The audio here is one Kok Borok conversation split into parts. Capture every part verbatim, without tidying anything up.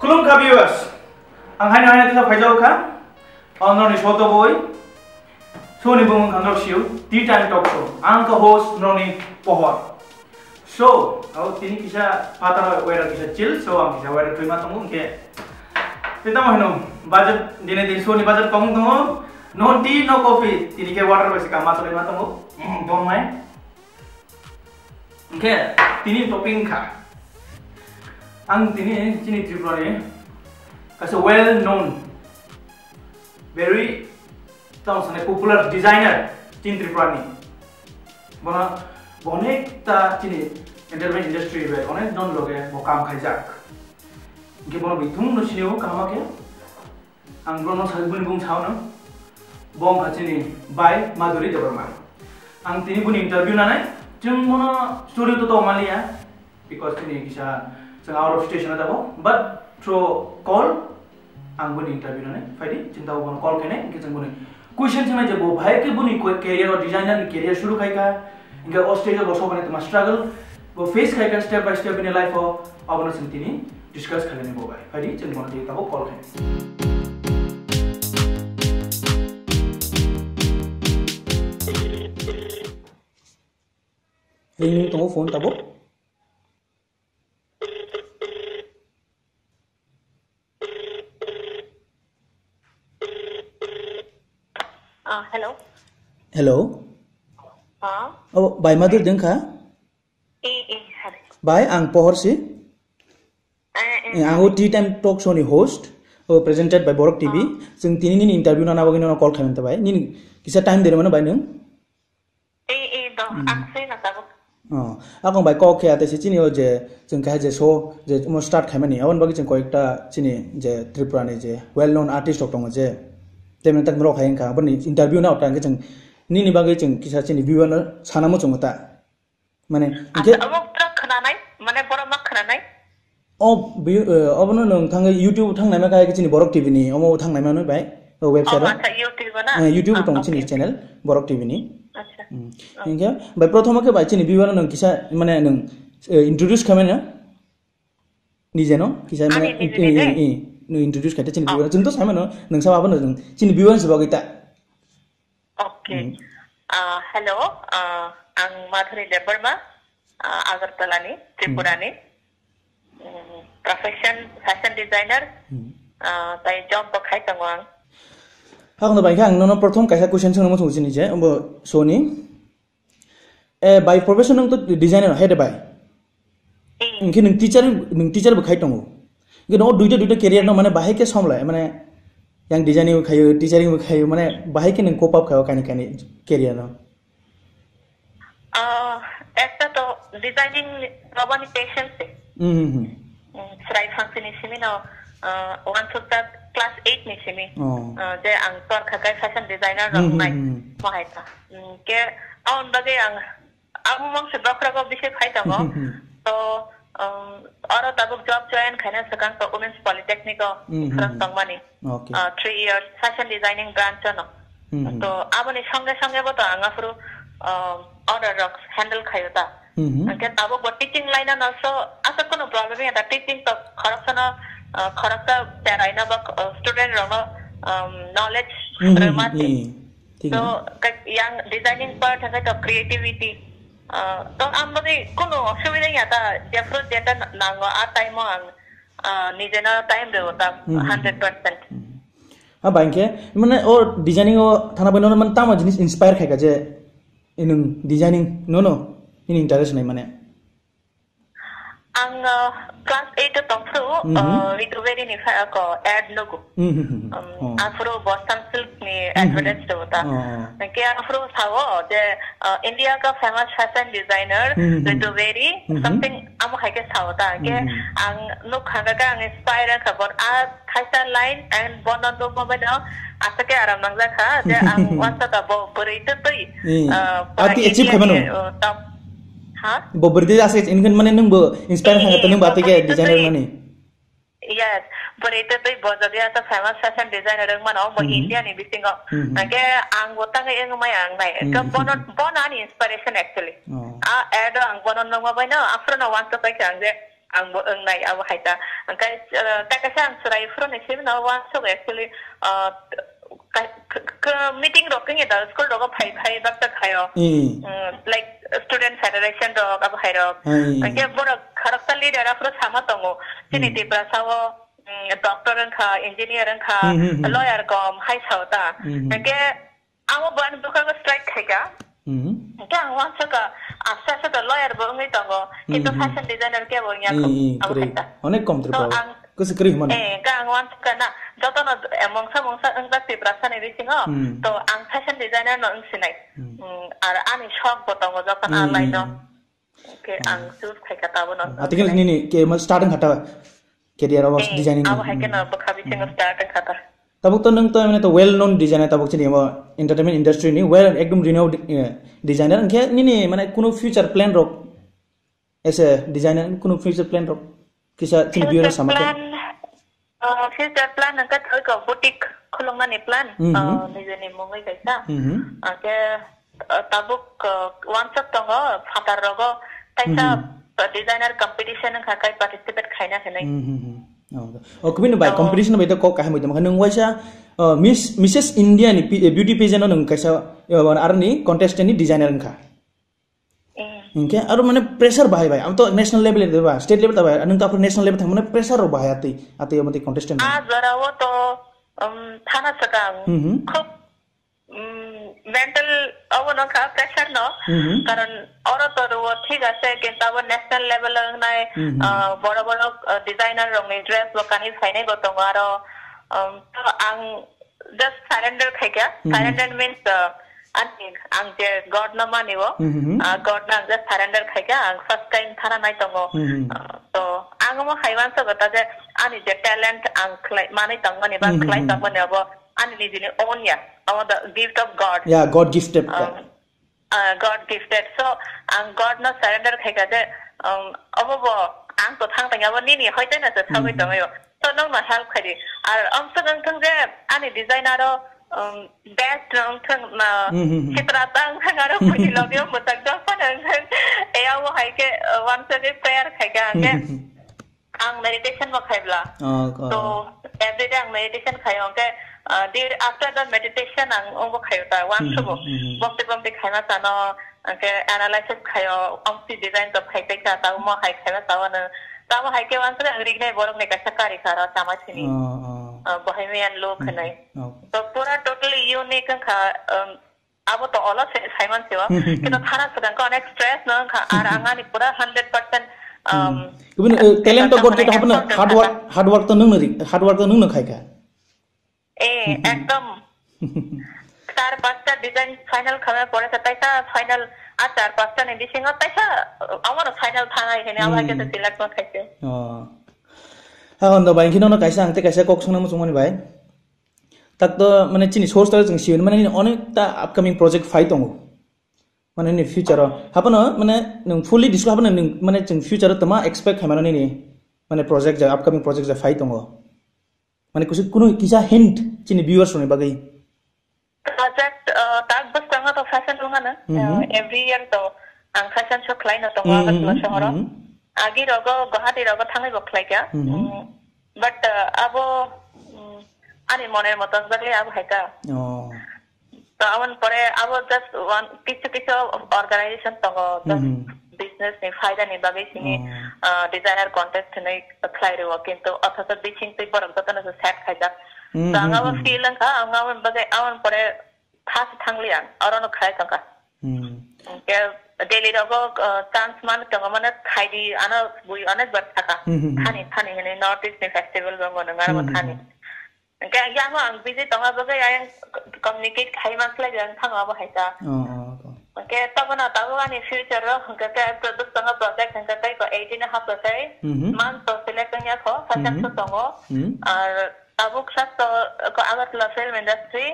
Khulumkha viewers, ang haino haino tisa phaijao kha. O norni show to boi. Show ni bumung kha Norok Siu, Tea Time Talk Show. Ang kha host norni Pohor. So, abo tini kisa phatar weather kisa chill, so ang kisa weather twi ma tongo, hwnkhe tei tamo hino budget, dini din show ni budget kong tongo, no tea, no coffee, tini khe water bai se kama chalai ma tongo, dong mai. Hwnkhe tini topic wngkha, ang tini chini Tripura ni kaisa well known, very tamo sanai popular designer chini Tripura ni. Bono bonekta chini entertainment industry bai onek jon loge bo kam khaijak. Hwnkhe bono bithung no sinio kaham khe. Ang bono sajbuni bung sao no. Bo wngkha chini bai Madhuri Debbarma. Ang tini buni interview nanai. Chwng bono studio to tong maliya. Because chini kisa chwng out of station abo. But through call ang buni interview nani phaidi, chwng tabuk bono call khainai, hwnkhe chwng buni question swngnai je bo bahai khe buni ko-, career o designer ni career shuru khai kha, hwnkhe o stage o bo sobainai tongma struggle bo face khai kha step by step bini life o, abono chwng tini discuss khainani bo bai. Phaidi chwng bono tini tabuk call khainai. Ringwi tongo phone tabuk. Ah, hello. Hello. Ah? Oh, bai Madhuri deng kha? Eh, eh, hari. Bai, ang Pohor si. Eh, eh, Eh, ang o Tea Time Talk Show ni host, oh, presented by Borok T V. Ah. Chwng tini nini interview nana bagwi nono call khaimani ta bai. Nini kisa time dere mano bai nwng? Eh, eh, do, Hmm. ang sui na tabuk. Oh, akong bai kok khe ate se chini o je chwng kaha je show je mo start khaimani, aboni bagwi chwng koyekta chini je Tripura ni je well known artist rok tongo je, temne tak norok hai wngkha, aboni interview na ota hwnkhe chwng nini bagwi chwng kisa chini viewer no sana muchungo ta. Mane, hwnkhe Asa, omo pura khwnanai, mane borok ma khwnanai? O bi-, eh, obono nwng thangwi YouTube thang naima kha chini Borok T V ni, omo thang naima nwi bai, o website Oh, o. Acha, YouTube na? Eh, YouTube Ah, tong chini okay, okay. channel, Borok T V ni. Acha. Hmm. Oh. Hwnkhe, bai prothom khe bai chini viewer nwng kisa, mane nwng, eh, introduce khaimani na? Nije no, kisa mane, Ani nije, eh, nije? eh, eh, nwng introduce khaite chini Oh. viewer. Chwng to saimano, nwng sama abono nwng chini viewer se bagwi ta. Okay. Hmm. Ah, hello, ah, ang Madhuri Debbarma, ah, Agartala ni, Hmm. Tripura ni. Mm, profession fashion designer, Hmm. ah, tai job bo khai tongo ang. Hakno bai khe ang nono prothom kaisa question swngna muchungo chini je, bo soni. Eh, by profession nwng to designer hai de bai? Hmm. Hwnkhe nwng teacher, nwng teacher bo khai tongo. Hwnkhe no duita, duita career no mane bahai khe somlai, mane yang designing bo khayo, teachering bo khayo, mane bahai khe nwng cope up khayo kani kani career no. Ah, ekta to designing robani passion se. Hmm, hmm, hmm. Mm, chwrai phangsini simi no, ah, wansukjak class eight ni simi. Oh. Ah, je ang tor kha kai fashion designer rok Hmm, hmm, nai hmm. Mohai ta. Mm, ke, aun bagwi ang, ang mong se bokhrogo bisi khai tongo. Hmm, hmm. To, um, oro tabuk job join khaina swkang to Women's Polytechnic o Hmm, hmm, khorok hmm. tongmani. Okay. Ah, three years fashion designing branch o no. Hmm, hmm. To aboni songe songe bo to ang aphuru, ah, order rok handle khayo ta. Hmm, hmm. Hwnkhe tabuk bo teaching line ano so asa kono problem ya ta, teaching to khoroksa no, ah, khoroksa cherai no ba, ah, student rok no, um, knowledge Hmm, hmm, rwma hmm, se. Hmm, hmm. Thik So, no. Ka-, yang designing part hwnkhe to creativity. Ah, to ang bagwi kono osubida ya ta, jephru jeta nango a time o ang, ah, nije no time rwo ta Hmm, hmm, hmm. hundred percent. Hmm. Ha, bai khe, mane, o designing o thana bai nono, mane, tamo jinis inspire khai kha je, nwng designing nono, nini interest nai, mane? Ang, uh, class eight o tongphuru, Mhm. uh, Rituberi ni pha-, ko ad nugo. Mhm, mhm, mhm. Um, Oh. Aphuru Boston Silk ni Mhm. advertise rwo ta. Oh, oh. Ke aphuru sao je, uh, India ka famous fashion designer Mhm, mhm. Rituberi Mhm. something amo hai ke sao ta. Ke Mhm. ang nuk hanga ka ang inspire ka bor a Khaisa line and bono nukma bai no aswk khe aram nangjak kha je ang uansa ta bo bwrwi twtwi, Eh, ah, pura ati achieve India khaimano? Ni, uh, top. Ha? Bo bwrwi twtwi aswk, inkhe mane nwng bo inspire Eh, kha, eh, nwng bo bo atwi khe bwrwi designer twtwi. Mani. Yes, bwrwi twtwi bo jodi asa famous fashion designer wng mano, bo Mhm. India ni bisingo. Mhm. Hwnkhe ang bo tangwi wng maya ang nai. Mhm. Bono, bono ani inspiration actually. Oh. A ad o ang bono nukma bai no, aphuru no uansa pai kha ang je, Ang bo wngnai abo hai ta. Hwnkhe, uh, kaisa ang chwrai phuru ni simi no uansuk actually, uh, ka-, k-, k-, meeting rok wngya da school rogo phai phai bakta khaio. Hmm. Mm, like student federation rok abo hai rok. Hmm. Hwnkhe borok khoroksa leader aphuru sama tongo. Chini Hmm. Tiprasa o, mm, doctor wngkha, engineer wngkha, Hmm, hmm, hmm. lawyer kom hai sao ta. Hmm, hmm. Hwnkhe Amo bo ani bwkhago strike khaika. Mhm. Hwnkhe ang uansukha, aste aste to lawyer bo wngwi tongo, kintu Mhm. fashion designer kebo wngya kho, Ee, ee, abo kwrwi. Khaika. Onek kom So, Tripura o. Ang, Kwswi kwrwi hwnmano. Eh, hwnkhe ang uansukha na, jotono, eh, mungsa mungsa wngjak Tiprasani bisingo, Hmm. to ang fashion designer no wngsinai. Hmm. Hmm, ar ani shok bo tongo jokhon Hmm, a hmm, line o. hmm. Hwnkhe ang choose khaika tabuk no. Atikil nini ke ma start wngkha ta career o Eh, designing. Abo hai kheno bwkha bisingo Hmm. start wngkha ta. Tabuk to nwng to mane to well known designer tabuk chini mo entertainment industry ni well ekdom renowned, eh, designer hwnkhe nini mane kuno future plan rok as a designer kuno future plan rok kisa chini viewer Future sama khe. Plan, uh, future plan hwnkhe thoi ko boutique khuluknani plan, Mhm. uh, nijeni mungwi kaisa. Mhm. Hwnkhe, uh, tabuk, uh, uansuk tongo, phatar rogo kaisa, Mhm. uh, designer competition wngkha kai participate khaina hinwi. Mhm, mhm. Oh, oh, kubini bai Oh. competition bai to kok kaham bai tongkha. Nwng waisa, uh, Miss, Missus India ni pi-, beauty pageant o nwng kaisa, uh, aroni contestant ni designer wngkha. Eh. Hingke aro mane pressure bahai bai. Amo to national level de ba, state level ta bai. Nung ta national level thang mane pressure ro bahai atwi, atwi amo twi contestant. A jora o to, um, thana sakang. Mhm. Khub, um, mental abo no kha pressure no. Mhm. Karon oro to ro thik ase, kintu abo national level nai, Mhm. ah, boro boro, ah, designer rok ni dress bo kani phainai bo tongo aro, um, to ang just surrender khaikha. Mhm. Surrender means, uh, ani, ang je God no mani o, Mhm. uh, God no ang just surrender khaikha, ang first time thana nai tongo. Mhm. Uh, to ang omo hai uansukha ta je ani je talent ang khlai, manwi tongmani ba Mhm. khlai tongmani abo ani nijini own ya, abo the gift of God. Yeah, God gifted. Um, uh, God gifted. So, ang God no surrender khaikha je, um, obo bo ang to thang tong abo nini hoite na se sagwi Mhm. tongwi o. So, nong no help khaidi. Ar amswk ang thang je ani designer o, um, best no ang thang na Mhm. sitra ta ang thang aro kuni lobby o mutak dok pa ang thang. E abo hai ke, uh, uansugwi prayer khaikha ang ke. Mhm. Ang meditation bo khaibla. Oh, oh. So, everyday ang meditation khaio, hwnkhe, uh, the, after the meditation ang ongbo khaio ta, uansukgo. Mhm, mhm. Bomte bomte khaima sano, hwnkhe analysis khaio, omsi design to khai tei kha, ta omo hai khaima sano. Tamo hai khe uansuk ang rignai borok ni kaisa kari kha ro chama sini. Oh, oh. Uh, Bohemian look Hmm. hinwi. Oh. To pura totally unique wngkha, um, Abo to olo se saiman siwa. Hmm, hmm, hmm. Kino thana swkang khe onek stress no wngkha. Ar ang ani pura hundred percent, um, Hmm. Kubuni, eh, talent to ekdom God mane gift hapono effort hard work, wngkha. Hard work to nungno ri-, hard work to nungno khaikha. Eh, Hmm, hmm. Ekdom. Char pasta design final khamya pore sa taisa final, a char pasta ni bisingo taisa, uh, amaro final thangai hini abo hai khe Hmm. Select no khaise. Oh. Ha, hondo bai, khino no kaisa ang te kaisa kok songna muchungmani bai. Tak to mane chini source ta chwng siyoni mane nini onek ta upcoming project phai tongo. Mane nini future o. Hapono mane nwng fully disclose hapono nwng mane chwng future o tama expect khaimano nini mane project ja upcoming project ja phai tongo. Mane kusu kunu kisa hint chini viewers rokni bagwi. Project, uh, tak bwskango to fashion wngano. Mhm. Uh, every year to ang fashion show khlaino tongo Mhm, Agartala sohoro. Mhm. Agi rogo Guwahati rogo thangwi bo khlaikha. Mhm. Mm, but, uh, abo, mm, ani moner moton bagwi abo hai ka. Oh. To aboni pore abo just one kichu kichu organization tongo, just Mhm. business ni phaida ni bagwi sini, Oh. uh, designer contest hinwi khlai rwo, kintu othocho bising twi borok jotono se set khaijak. Mhm, To ang abo mhm. Feel wngkha, ang aboni bagwi aboni pore first thangliya, orono khlai tongkha. Hmm. Hwnkhe Delhi rogo, uh, chance man tongo, mane khaidi ano bui onek bar thaka. Hmm, hmm, hmm. Thani, thani hinwi North East ni festival bo mano ngaro Hmm, hmm, thani. Hmm. Hwnkhe yango ang busy tongo, bagwi ayang communicate khai man khlai ang thango abo hai ta. Oh, oh, oh. Hwnkhe tobono tabuk ani future o hwnkhe khe product tongo project hwnkhe tei ko eighteen hapsa tei Hmm, hmm. Month to select wngya kho, fashion Hmm, hmm. Show tongo. Hmm. Ar tabuk sa to ko Agartala film industry,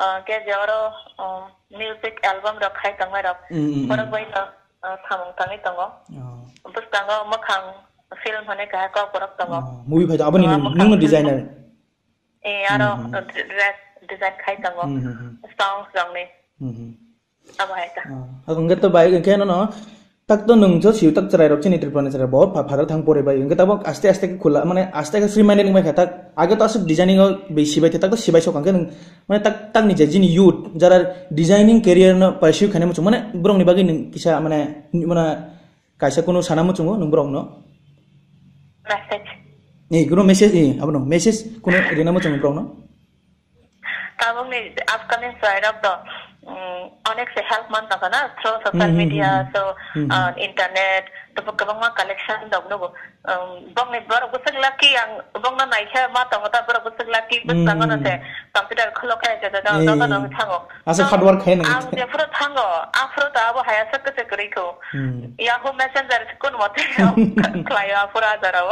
Ah, khe je oro, ah, music album rok khai tongnai rok. Mm, mm, mm. Borok bai no, ah, samung tangwi tongo. Oh. Bwskango mwkhang film hwnwi kaha kok borok tongo. Oh, movie phai tongo. Aboni ah, nung, mwkhang nungno film designer. Eh, aro Mm, mm. Dress design khai tongo. Mm, mm, mm. Songs rokni. Mm, mm. Abo hai ta. Ah, hwnkhe to bai, hwnkhe nono Tak to nwng jo siyo tak chwrai rok chini Tripura ni chwrai bo pha-, phatar thang pore bai. Hwnkhe tabok aste aste khe khula, mane aste khe free minded wngbai kha tak. Age to aswk designing o bai sibai khe tak to sibai sok hwnkhe nwng mane tak, tak ni je jini youth jara designing career no pursue khaina muchung mane borok ni bagwi nwng kisa mane, mane kaisa kunu sana muchungo nwng borok no. Message. Ni kunu message, ni abono message kunu rina muchungo borok no. Tabukni upcoming chwrairok to, mm, onek se help man tongkha na through social Hmm, hmm, media, hmm, so, hmm. Hmm, hmm. Uh, internet, to kwbangma collection dok nugo. Um, bongni borok bwswk lucky ang bongno naikhe ma tongo ta borok bwswk lucky Hmm, bwskango no hmm, se hmm. Computer khulok khe se joto, Eh, joto no thango. Aswk To hard work khai nang. Ang jephuru thango, aphuru to abo hai aswk kwchwk kwrwi kho. Hmm. Yahoo Messenger se kun mote khlaio aphuru ajarao.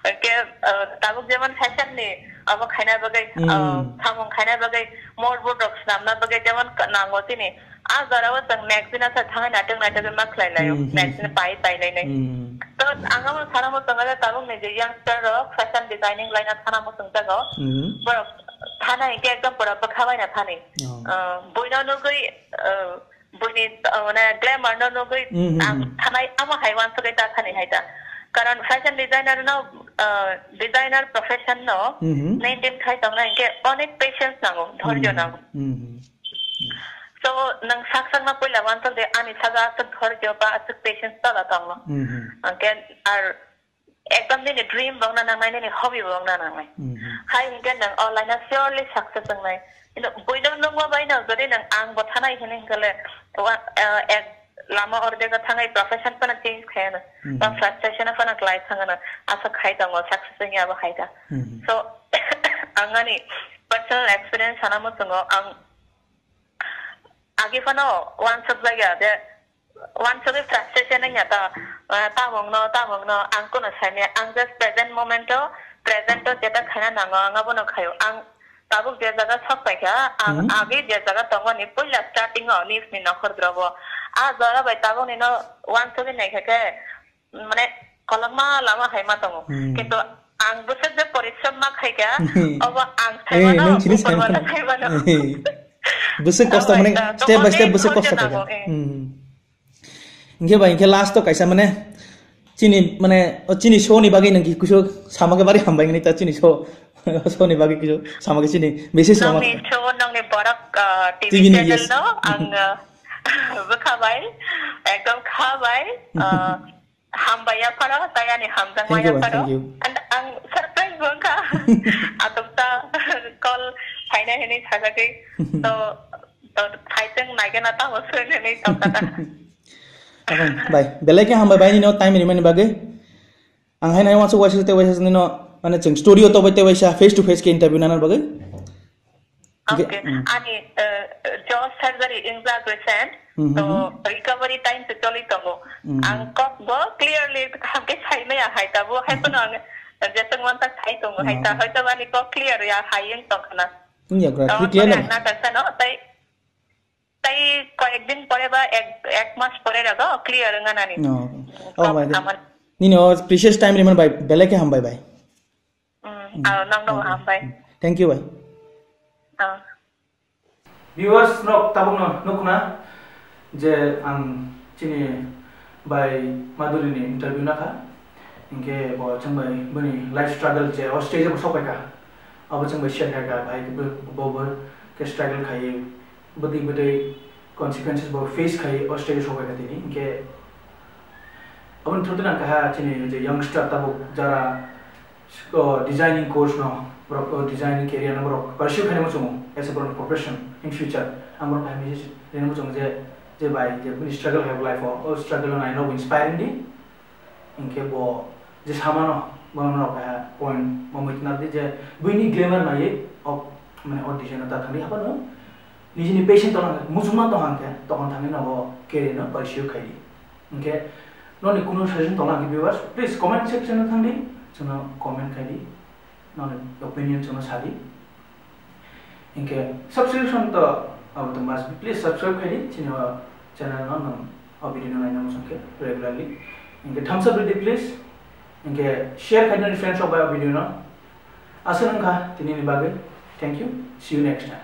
Ke, uh, tabuk jemon fashion ni Abo khaina bagwi, Hmm. ah, samung khaina bagwi, mall board rok swnamna bagwi, jemon ka-, nango chini. Ah, jorao chwng magazine o sa thangwi naitok naitok ma khlai laio, Hmm, hmm, Magazine hmm. pai pai lainai. Hmm. To ang abo sana muchungo je tabuk ni je youngster rok fashion designing line o thana muchung jago. Hmm. Borok thana hinkhe ekdom pura bwkha baina thani. Oh. Ah, buino nugwi, ah, Buini, uh, mane glamour no nugwi Hmm, hmm, ang hmm. Thanai amo hai wansugwi ta thani hai ta. Karon fashion designer no, uh, designer profession no Hmm, hmm. Maintain khai tongna hinkhe onek patience nango, dhorjo Hmm, nango. Hmm, hmm. So, nwng sak sakno puila wansuk de ani saga aswk dhorjo ba aswk patience tola tongno. Hmm, hmm. Hinkhe ar Ekdom nini dream bokna nangnai, nini hobby bokna nangnai. Mhm. Hai hinkhe nwng o line o surely success wngnai. Kintu buino nungma bai no, jodi nwng ang bo thanai hini hinkhe le, wa-, eh, ek lama ordek o thangwi profession phano change khai ano. Mhm. Ba frustration phano klai thang ano. Asa khai tongo, success wngya abo hai ta. Mhm. So, ang ani personal experience sana muchungo, ang Agi phano wansuk jagya je, wansugwi frustration wngya ta, ah, tamungno, tamungno, ang kuno saimaya, ang just present moment o, present o jeta khaina nango, ang abono khaio. Ang tabuk je jaga sok paikha, ang Hmm. Agi je jaga tongmani puila starting o, nijni nokhor drobo. A jora bai tabukni no wansugwi naikha khe, mane kolokma lama hai ma tongo. Hmm. Kintu ang bwswk je porishrom ma khaikha, Hmm. Obo ang Eh, saimano, nwng chini upor saimano. Mano saimano. Eh. Bwswk kosto Obo mane ta, step by step tongmani bwswk kosto dhorjo khaikha. Nango, eh. Hmm. Hinkhe bai, hinkhe last o kaisa mane chini mane, o chini show ni bagwi nwng kisu sama khe bari hambai hwnwi ta chini show, show ni bagwi kisu sama khe chini message rwma. Nongni show, nongni borok, ah, T V T V ni channel yes. No, ang, ah, bwkha bai, ekdom kha bai, ah, Hambai ya pharo, tei ani hamjakma Thank you, ya pharo. Thank you. And ang surprise bo wngkha. Atok ta call phaina hini sajagwi. To, to phaiteng naigena tamo swen hini tongkha ta. Abang, bai. Belai khe hambai bai nino time rimani bagwi. Ang hai nai wansuk waisa tei waisa nino, mane, chwng studio to bai tei waisa face to face khe interview nana bagwi. Hingke, Okay. Mm. Ani, eh, jaw surgery wngjak recent, Mm, to mm, mm. Recovery time se choli tongo. Mm. Ang kok bo clearly kaham khe sai maya hai, tabo hai phano ang jeswk mansak sai tongo hai ta, Mm. Hoito bani kok clear ya hai wng tongkha na. Wngya gra, Tamo clear phone na? Ang na kaisa no, tai, tai koyek din pore ba ek, ek mas pore rago clear wngna nani. No. Oh, Kok my God. Amar. Nini o precious time rimani bai, belai khe hambai bai. Mm, Mm, ah, nang no okay. Hambai. Thank you, bai. Ah. Viewers rok tabukno nukna je ang chini bai Madhuri ni interview nakha, hinkhe bo chwng bai bini life struggle je o stage o sok paikha, abo chwng bai share khaikha, bai bo, bo, bo khe struggle khai bwtwi bwtwi consequences bo face khai o stage o sok paikha tini, hinkhe aboni through twi ang kaha chini je youngster tabuk jara O designing course no borok, o designing career no borok pursue khaina muchungo as a borok profession in future. Ang borok hai message rina muchungo je, je bai, je bini struggle hai life o, o struggle no nai nogo inspiring di. Hinkhe bo je samano, bono norok hai point bo muitu nardi je buini glamour naiwi o, mane o design no ta thangdi haphano nijini passion tongna muchungma tong hangkhe tokon thangwi nogo career no pursue khaidi. Hinkhe noni kunu suggestion tongla hwnkhe viewers, please comment section o thangdi, chwngno comment khaidi, noni opinion chwngno sadi. Hinkhe subscription to abo to must be, please subscribe khaidi, chini o channel no nwng o video no naina muchung khe regularly. Hinkhe thumbs up ridi please, hinkhe share khaidi noni friends rok bai o video no. Aswk wngkha tini ni bagwi, thank you, see you next time.